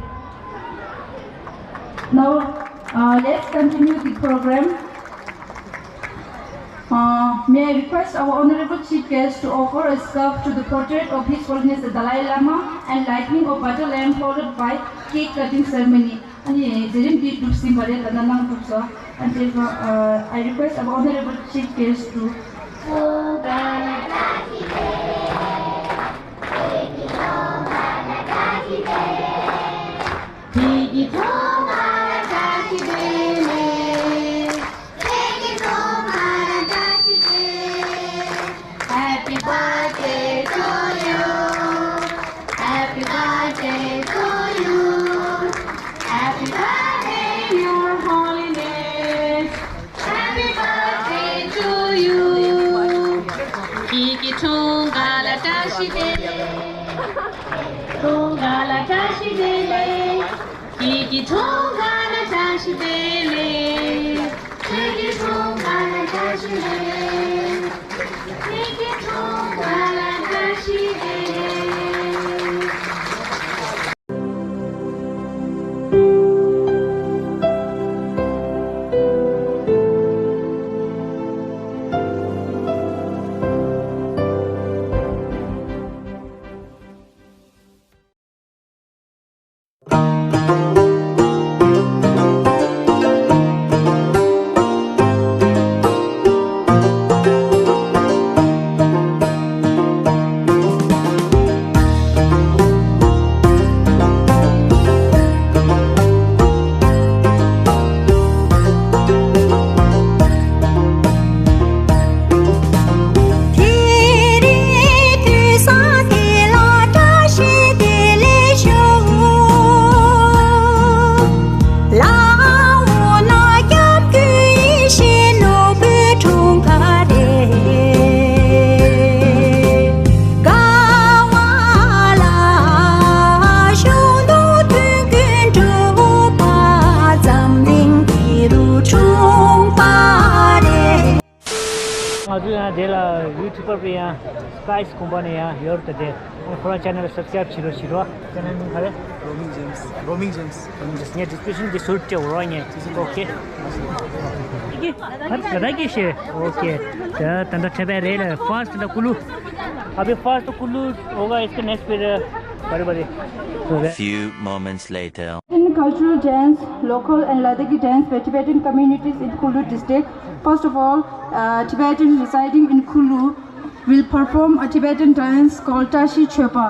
Now, uh, let's continue the program. Uh, may I request our honorable chief guest to offer a scarf to the portrait of His Holiness the Dalai Lama and lighting of butter lamp, followed by cake cutting ceremony. ཨ་ནི་མཛད་རིམ་འདི་གྲུབ་ཟིན་པ་རེད། ད་ལྟ་གནང་གྲུབ་སོང་། And therefore, uh, I request our honorable chief guest to Happy birthday to you. Happy birthday to you. Happy birthday, Your Holiness. Happy birthday to you. ཁྱེད་ཀྱི་འཁྲུངས་སྐར་ལ་བཀྲ་ཤིས་བདེ་ལེགས། འཁྲུངས་སྐར་ལ་བཀྲ་ཤིས་བདེ་ལེགས། ཁྱེད་ཀྱི་འཁྲུངས་སྐར་ལ་བཀྲ་ཤིས་བདེ་ལེགས། ཁྱེད་ཀྱི་འཁྲུངས་སྐར་ལ་བཀྲ་ཤིས་བདེ་ལེགས། ཁྱེད་ཀྱི་འཁྲུངས་སྐར་ལ་བཀྲ་ཤིས་བདེ་ལེགས། ང་ཚོ་ཡང་དེ་ལ་ཡུ་ཊུབ་པར་ཡང་སི་ཀའི་སི་ཁོང་པ་ནས་ཡང་ཡོད་རེད་དེ། ཁོ་རང་ཆེ་ནལ་སབ་སི་ཀ་རེབ་བྱེད་རོགས། ཆེ་ནལ་མིང་ག་རེ། Roaming Gems. Roaming Gems. Roaming Gems. ངས་ཌི་སི་ཀི་རི་ཤན་འདི་ཟུར་བཅད་འོ་རོགས་ངས། ཨོ་ཁེ། ཨོ་ཁེ། ད་ད་ད་ད་ད་ད་ཁེ་ཤེ། ཨོ་ཁེ། ད་ད་ད་ཁྲེ་བེ་རེ་ལ་ཕར་སི་ད་ཀུ་ལུ། ཨ་བི་ཕར་སི་ཀུ་ལུ། ཨོ་ག་ཨིས་ཀ་ནེགསི་པེ་ར། བ་རེ་བ་རེ། Few moments later. In cultural dance, local and Ladakhi dance by Tibetan communities in Kulu district. First of all, uh, Tibetan residing in Kulu will perform a Tibetan dance called Tashi Choepa.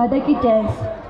Ladakhi dance.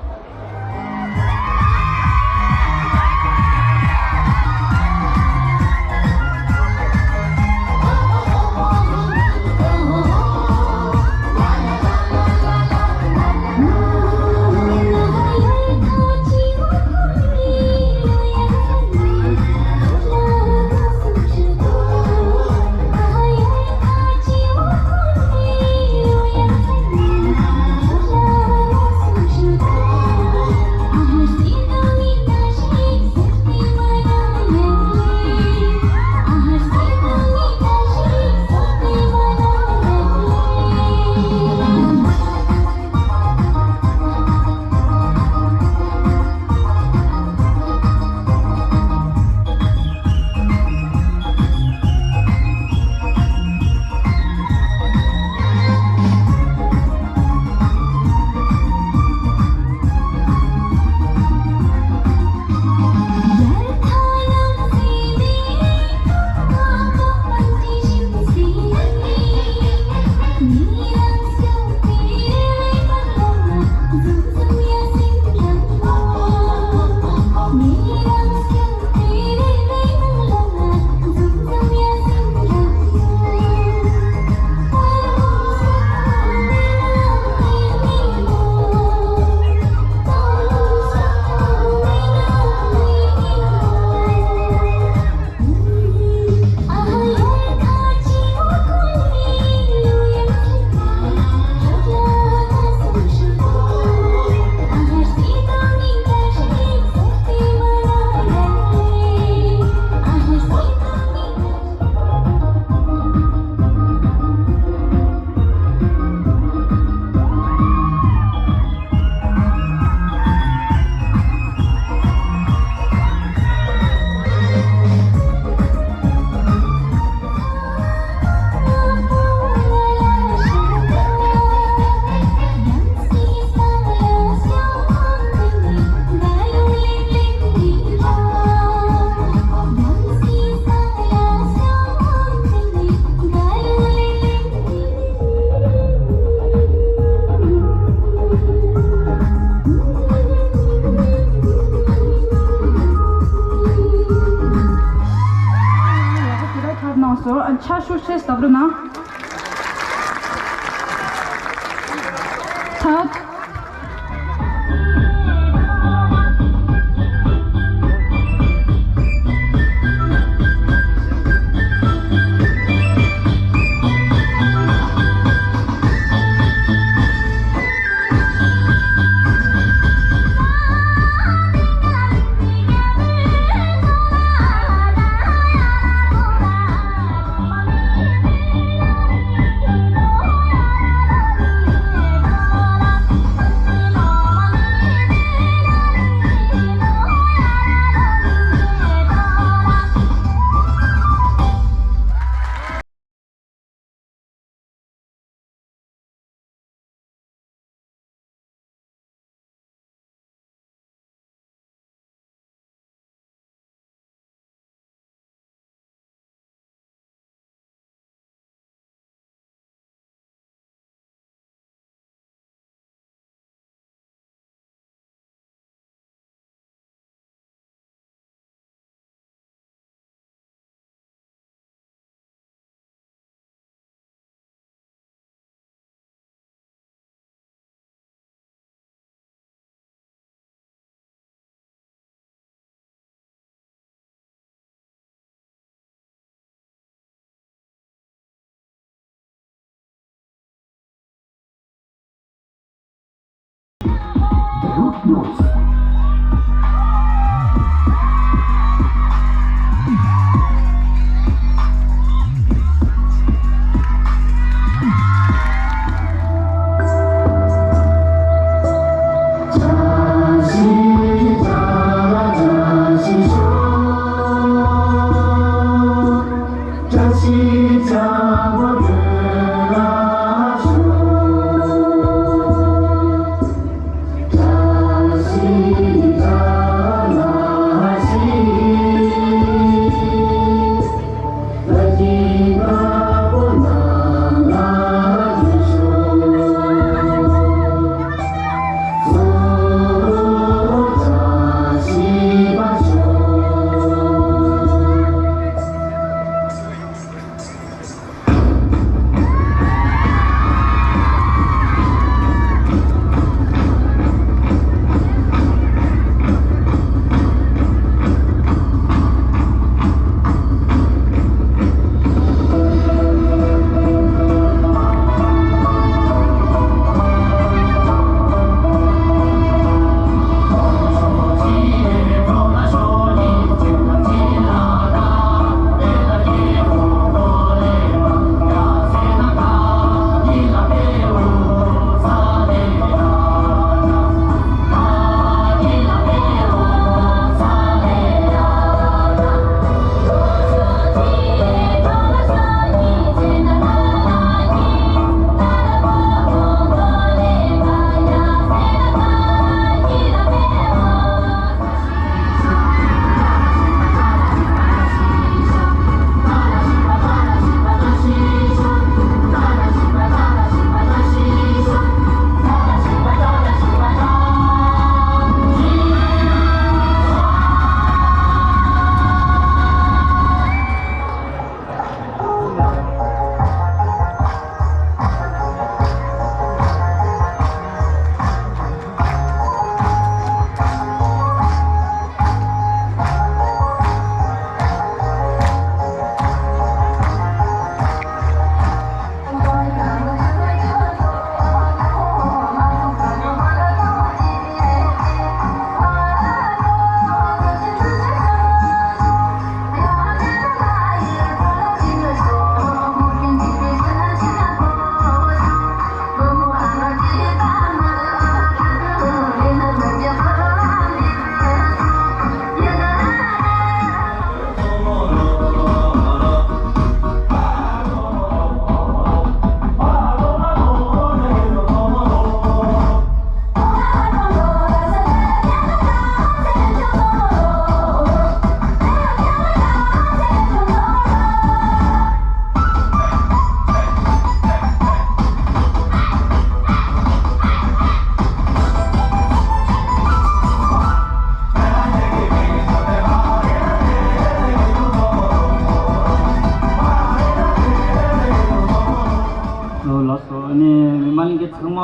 ཕྱག་ཤུགས་ཆེ་བརྡབ་རོགས་གནང་། ད།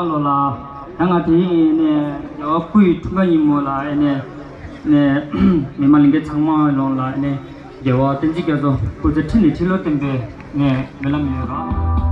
ལོ་ལ། ད་ང་དེ་ནས་རྒྱལ་བ་སྐུ་ཡི་འཁྲུངས་སྐར་ཉིན་མོ་ལ་ཨེ་ནས་ནས་མི་མང་ལྷན་རྒྱས་ཚང་མ་ལོངས་ལ་ཨེ་ནས་རྒྱལ་བ་བསྟན་འཛིན་རྒྱ་མཚོ་སྐུ་ཚེ་ཁྲི་ནས་ཁྲི་ལོ་བརྟན་པའི་ངས་སྨོན་ལམ་ཡོད་ར།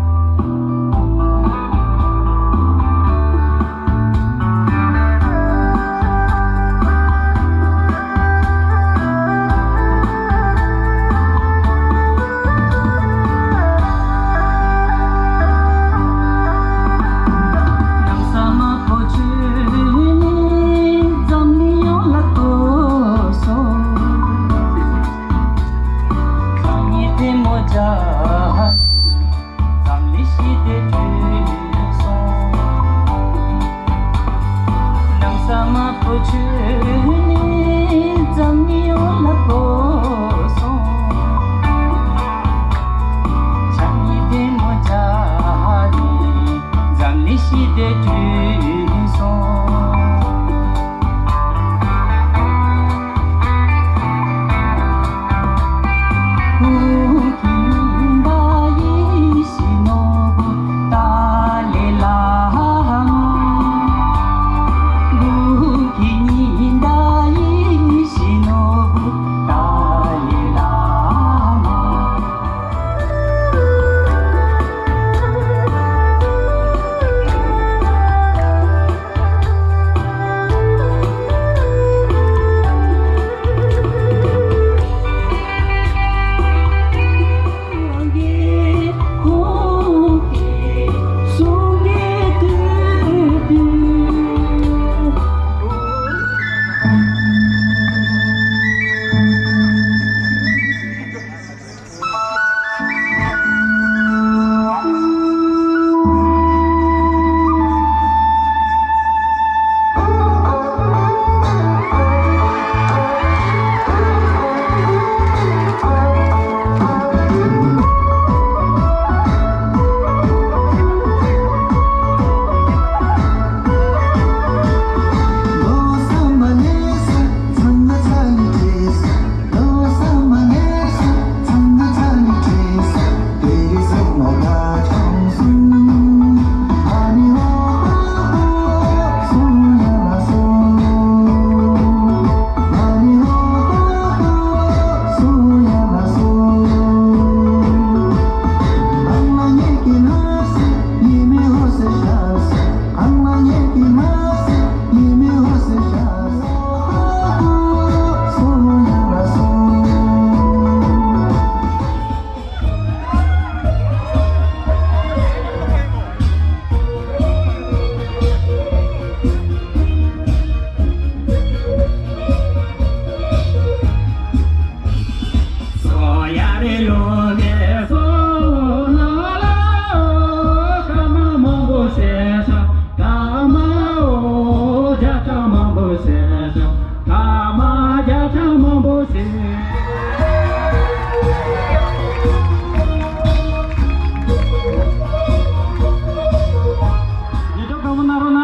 ཡིད་སྐྱོ་གང་མོ་ན་རོ་ན།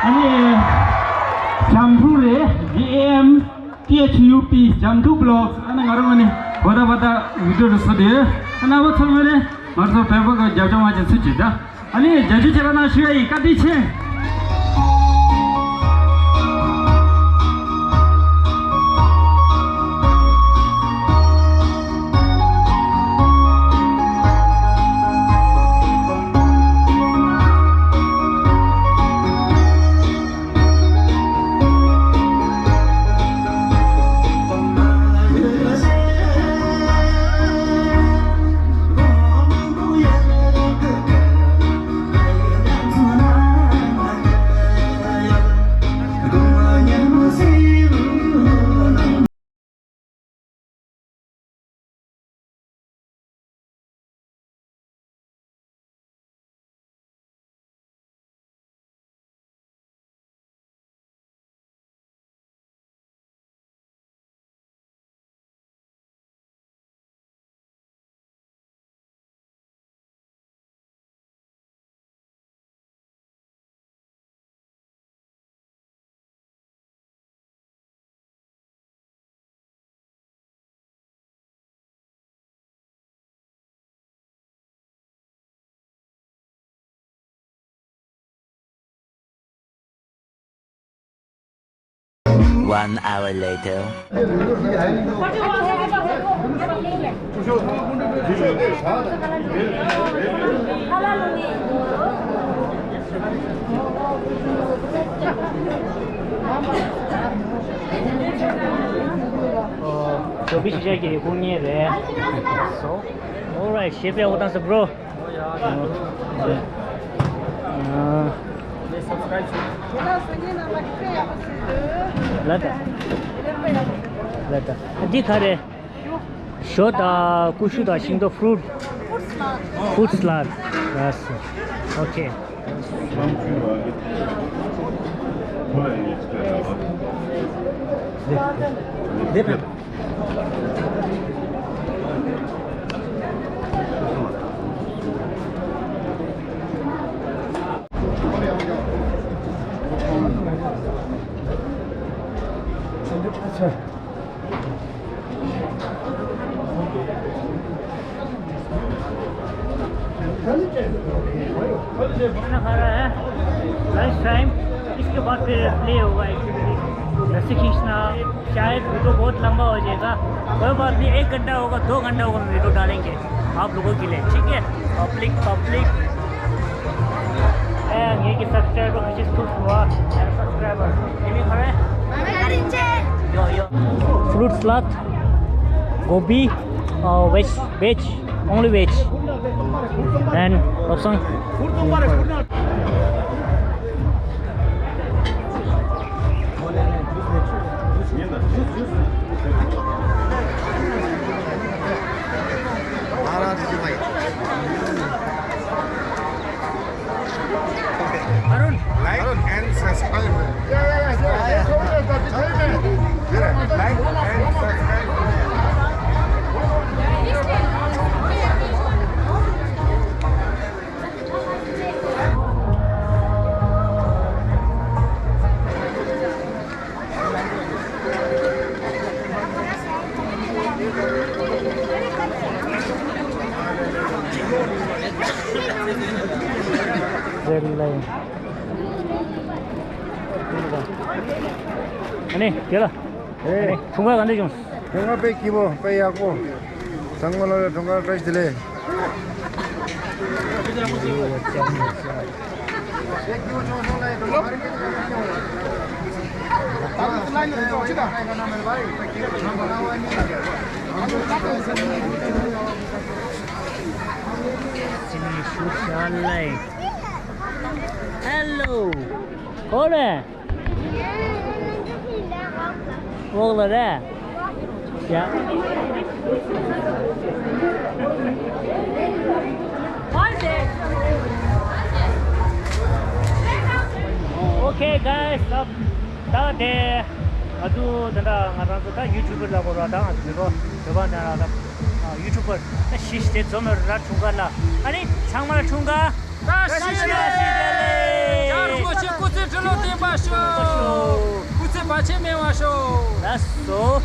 ཨ་ནི། ཇམ་ཕུ་རེད། J A M T H U P ཇམ་ཐུ་བི་ལོག་ཨ་ནི་ང་རང་ཨ་ནི་བོ་ད་བ་ད་བི་ཌི་ཡོ་རེ་སོ་དེ། ཨ་ནི་བ་ཚོར་མེད་རེད། ང་ཚོ་བོད་པ་གི་རྒྱབ་ལྗོངས་མ་ཅན་ཚུལ་གྱིས་ད། ཨ་ནི་རྒྱ་ཇུ་ཁྱེད་རང་ན་ཞུ་ཡ་ཡིན། བཀའ་དྲིན་ཆེ། One hour later. ཨོ། ཞོགས་པའི་ཆུ་ཤག་གི་སྐུ་ངལ་རེད། Alright, shape up with us, bro. ལ་ད། ལ་ད། འདི་ག་རེ། ཞོ་དང་ཀུ་ཤུ་དང་ཤིང་ཏོག་fruit. Fruit salad. Yes. Okay. खाना खा रहा है lunch time. इसके बाद फिर प्ले होगा एक्टिविटी। रस्सी खींचना, शायद वीडियो बहुत लंबा हो जाएगा। कोई बात नहीं, एक घंटा होगा, दो घंटा होगा, हम वीडियो डालेंगे आप लोगों के लिए, ठीक है? Public, public. ए, ये कि सब्सक्राइबर किसी खुश हुआ, मेरा सब्सक्राइबर। ये भी खड़ा है। यो, यो। Fruit salad, gobi, uh, veg, veg, only veg. And lobsang. Arun, like and subscribe. Yeah, yeah, yeah, yeah. They told us that the payment. Yeah, like and subscribe. ཨ་ནི་དེ་ལ། ཨེ། འཁྲུངས་སྐར་ག་འདྲ་བྱུང་། འཁྲུངས་སྐར་དཔེ་སྐྱིད་པོ། དཔེ་ཡག་པོ། ཚང་མ་ལ་འཁྲུངས་སྐར་བཀྲ་ཤིས་བདེ་ལེགས། Hello. ཨོ་ལེ། འོག་ལ་རེད། ཡ། Okay, guys, ད་དེ་ང་ཚོ་ད་ལྟ་ང་རང་ཚོ་ད་ཡུ་ཊུབ་པར་ལ་གོ་ར། ད་ང་ཚོ་བོད་པ་བོད་པ་ན་ར་ད་ཡུ་ཊུབ་པར་ད་ཤི་ཤི་དེ་འཛོམས་ཡོད་ར། འཁྲུངས་སྐར་ལ། ཨ་ནི་ཚང་མ་ལ་འཁྲུངས་སྐར། བཀྲ་ཤིས་བདེ་ལེགས། བཀྲ་ཤིས་བདེ་ལེགས། བཀྲ་ཤིས་བདེ་ལེགས། སྐུ་ཚེ་ཁྲི་ལོ་བརྟན་པར་ཤོག། སྐུ་ཚེ་བར་ཆད་མེད་པར་ཤོག། ལགས་སོ།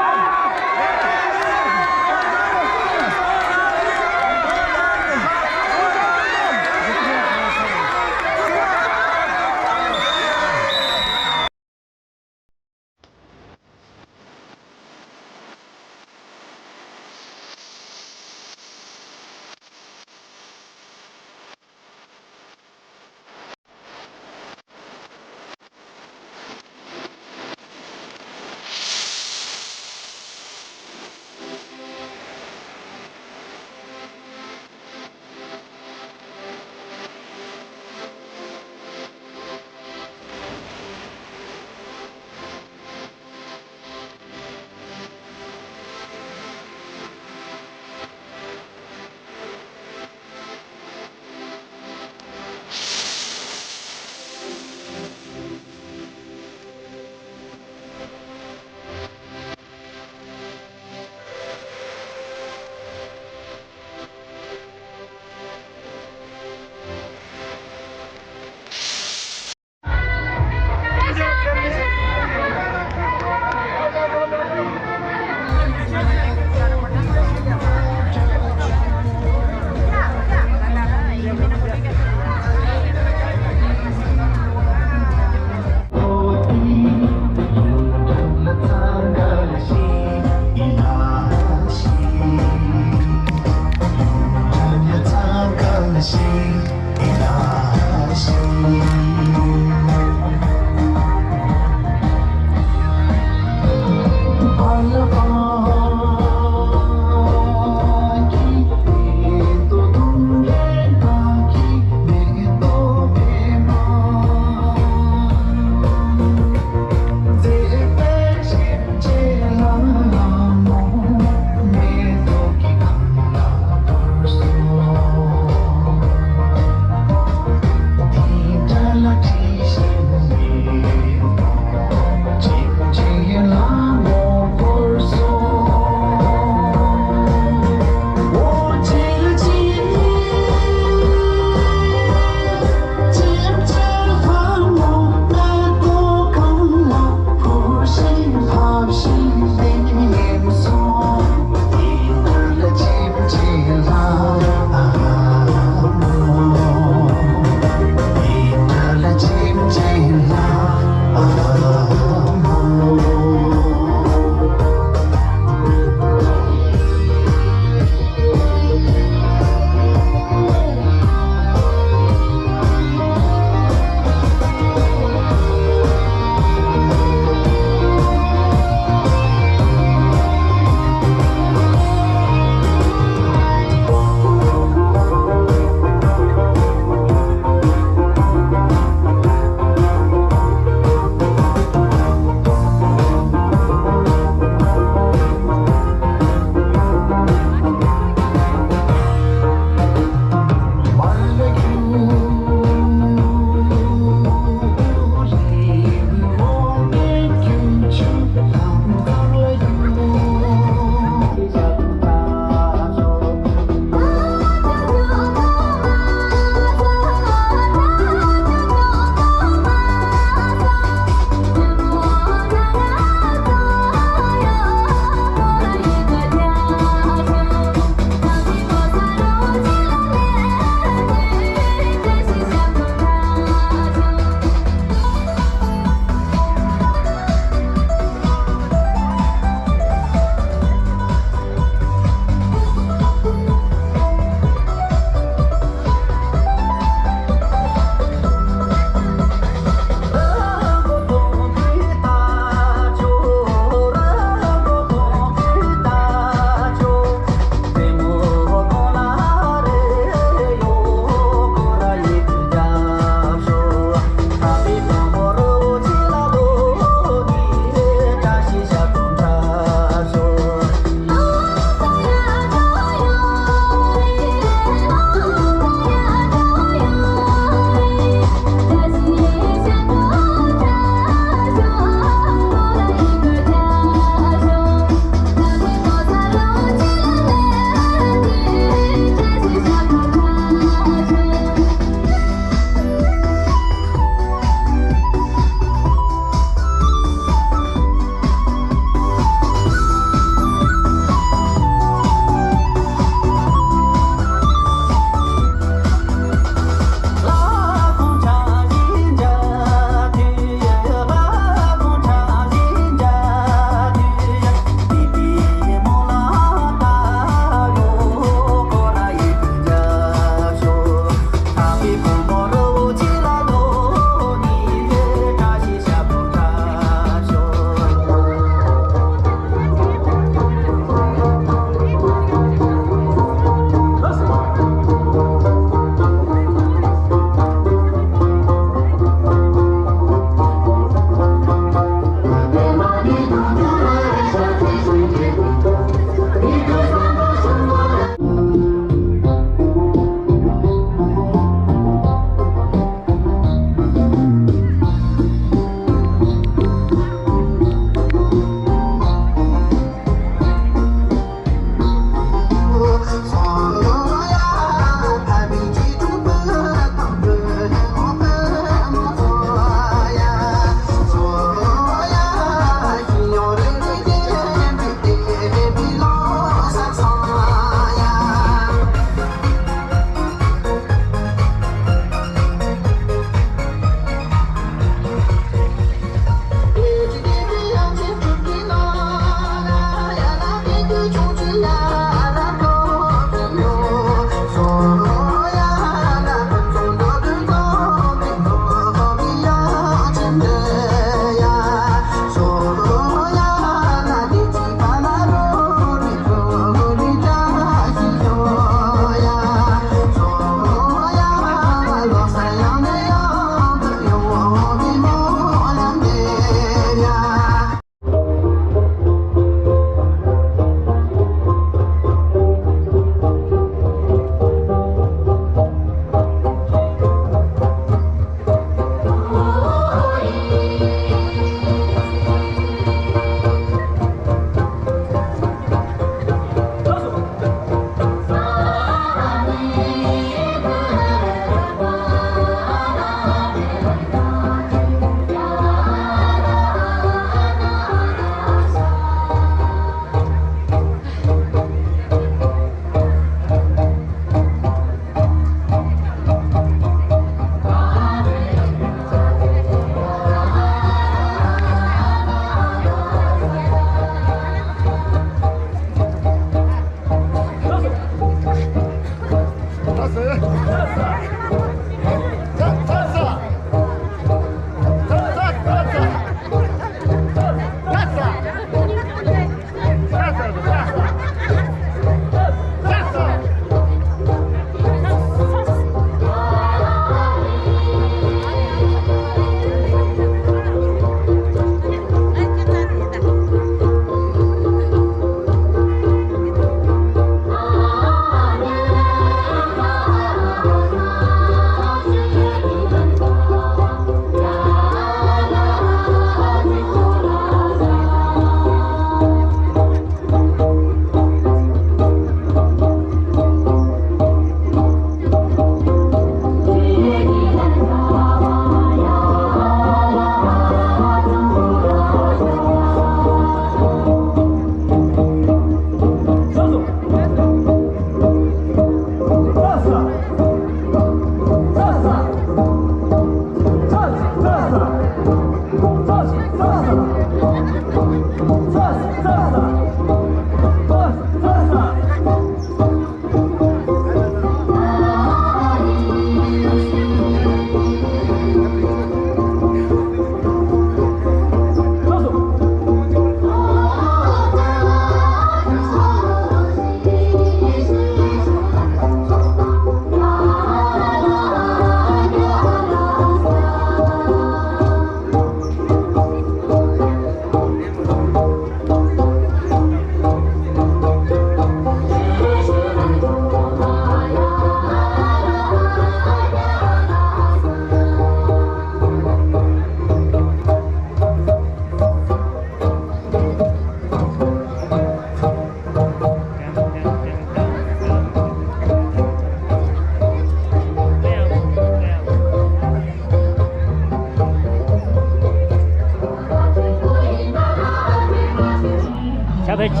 ཇ་བེ་ཅ།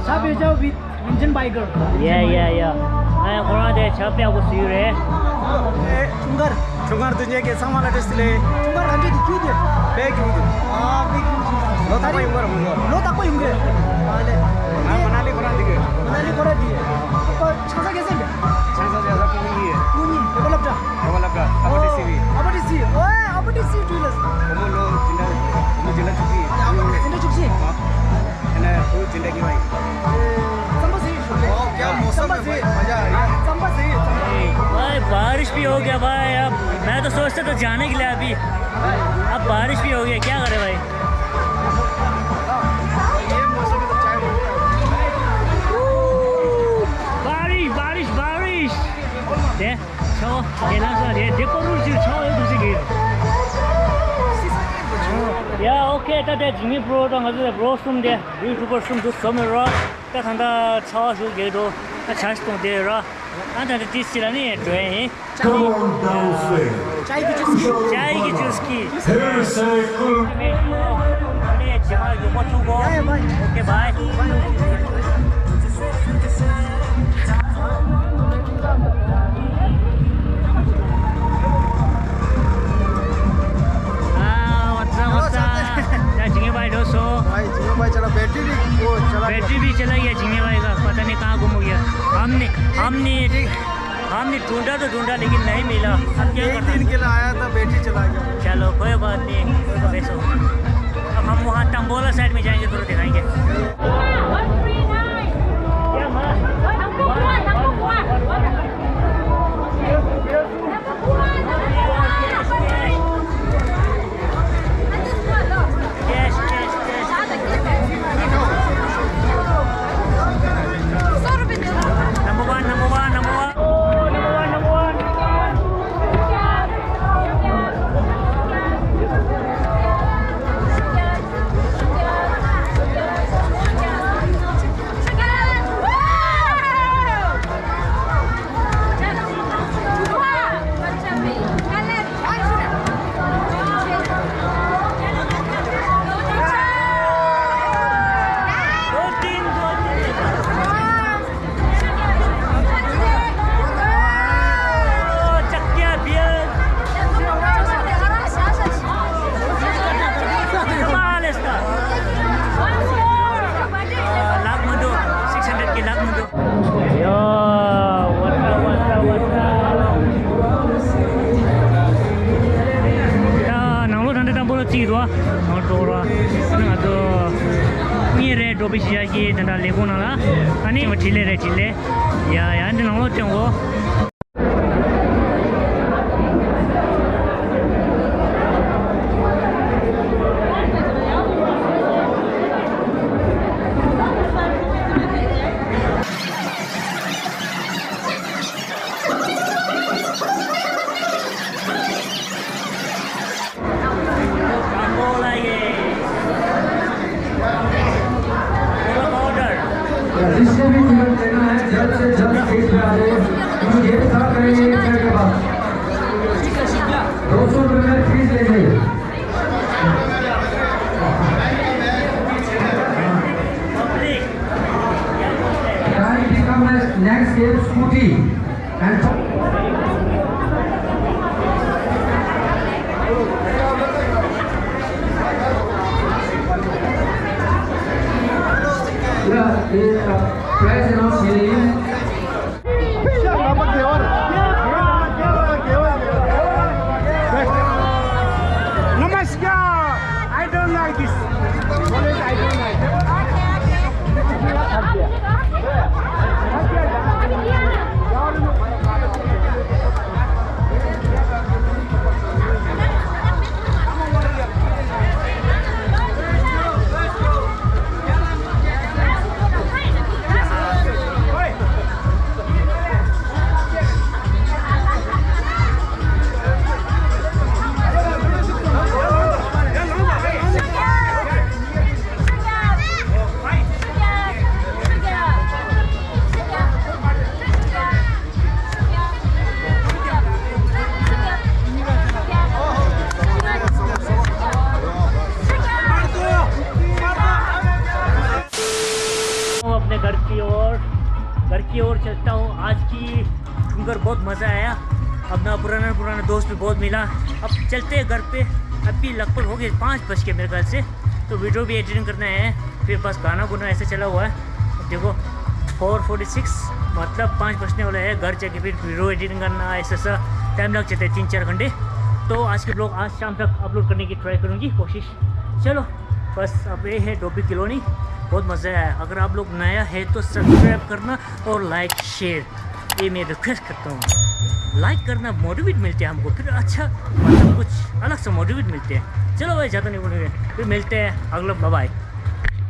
ཇ་བེ་ཅ་with Indian biker. Yeah, yeah, yeah. ཨ་ཁོ་རང་དེ་ཇ་བེ་ཅ་གོ་སུ་རེད། ཁྲུང་ཀར། ཁྲུང་ཀར་དུ་ཉེ་གེ་ཚང་མ་ལ་བཀྲ་ཤིས་བདེ་ལེགས། ཁྲུང་ཀར་ག་འདྲས་དེ་ཁྱུ་དེ། བེ་ཁྱུ་དེ། ཨ་བེ་ཁྱུ་དེ། ལོ་རྟག་པ་ཡོང་གི་རེད་མོ། ལོ་རྟག་པ་ཡོང་གི་རེད། ཨ་ལེ། ང་མ་ན་ལི་ཁོ་རང་འདི་གི། མ་ན་ལི་ཁོ་རང་འདི། ཁོ་ཆང་ས་ག་ས་རེད། ཆང་ས་ཆང་ས་ཕུ་ནི་ཡི། ཕུ་ནི་རོ་ལབ་ཏྲ། རོ་ལབ་ཏྲ། ཨ་པ་ཏི་སི་བི། ཨ་པ་ཏི་སི། ཨོ་ཨ་པ་ཏི་སི་ཏུ་ལ། ཁོ་མོ་ལོ་ཇི་འདྲ། ཁོ་མོ་ཇི་འདྲ་ཆུ་ཅི། ཨ་ཇི་འདྲ་ཆུ་ཅི། ཨ་ན་ཁོ་ཇི་འདྲ་གི་བ་ཡི། ཙམ་པ་ཟེར་ཡོད་ཤོག་ཨོ་ཀྱ་མོ་ཙམ་པ་ཟེར། ཙམ་པ་ཟེར། ཙམ་པ་ཟེར། भाई बारिश भी हो गया भाई। अब मैं तो सोचता था जाने के लिए अभी। अब बारिश भी हो गया, क्या करे भाई। बारिश, बारिश, बारिश। ཆར་པ་དེ་ལ་ས་རེད། དེ་པ་རུ་ཅིག་ཆར་པ་ཡོད་དུ་ཅིག་གི། ཡ་ཨོ་ཁེ། ད་དེ་ཇི་མི་པྲོ་དང་ང་ཚོ་དེ་པྲོ་གསུམ་དེ་ཡུ་ཊུ་བར་གསུམ་དུ་ཚོམ་ཡོད་ར། ད་ད་ད་ཆར་པ་ཞུ་གེ་འགྲོ། ད་ཆར་པ་གཏོང་དེ་ར། ད་ད་ད་ཏི་སི་ལ་ནི་འགྲོ་ཡ་ཡིན། Come on downstairs. चाय की चुस्की। चाय की चुस्की। फिर से कुल। अरे, जहाँ युवा चुको। Okay, bye. हाँ, what's up, what's up? क्या झिंगे भाई दोस्त हो? भाई, झिंगे भाई चला, बैटरी भी, वो चला गया। बैटरी भी चला गया झिंगे भाई का, पता नहीं कहाँ गुम हो गया। हमने, हमने, हमने ढूंढा तो ढूंढा, लेकिन नहीं मिला। अब क्या करना? एक दिन के लिए आया था, बैटरी चला गया। चलो, कोई बात नहीं, वैसे हो। अब हम वहाँ तंबोला साइड में जाएंगे, थोड़ा दिखाएंगे। Number one, number one, number one. Oh, number one, number one, number one. ཡ། ནང་ལོགས་ད་ལྟ་དང་པོ་ལ་བརྩིས་འདུག་ཨ། ནང་ལོགས་འགྲོ་ར། ཨ་ནི་ང་ཚོ་ངའི་རེད་འགྲོ་པའི་ཞིག་ཡ་གི་དེ་འདྲ་ལས་ཁུངས་ནང་ལ། ཨ་ནི་བྲིས་ལེ་རེད་བྲིས་ལེ། ཡ་ཡ་འདི་ནང་ལོགས་སྟོན་གོ། जिसने भी टिकट लेना है, जल्द से जल्द सीट पे आ जाइए। हम गेट साफ करेंगे एक मिनट के बाद। दो सौ रुपये में फीस ले जाइए। Time become as next game scooty and मगर बहुत मज़ा आया। अपना पुराना पुराना दोस्त भी बहुत मिला। अब चलते हैं घर पे। अभी लगभग हो गए पाँच बज के मेरे ख्याल से। तो वीडियो भी एडिटिंग करना है, फिर बस गाना गुना ऐसे चला हुआ है। अब देखो, फ़ोर फ़ोर्टी सिक्स, मतलब पाँच बजने वाला है। घर जाके फिर वीडियो एडिटिंग करना, ऐसा सा टाइम लग जाता है, तीन चार घंटे। तो आज के ब्लॉग आज शाम तक अपलोड करने की ट्राई करूँगी, कोशिश। चलो, बस अब ये है डोबी कॉलोनी। बहुत मज़ा आया। अगर आप लोग नया है तो सब्सक्राइब करना और लाइक शेयर, ये मैं रिक्वेस्ट करता हूँ। लाइक करना, मोटिवेट मिलते हैं हमको, फिर अच्छा, मतलब कुछ अलग सा मोटिवेट मिलते हैं। चलो भाई, ज़्यादा नहीं बोलेंगे, फिर मिलते हैं अगला। Bye bye.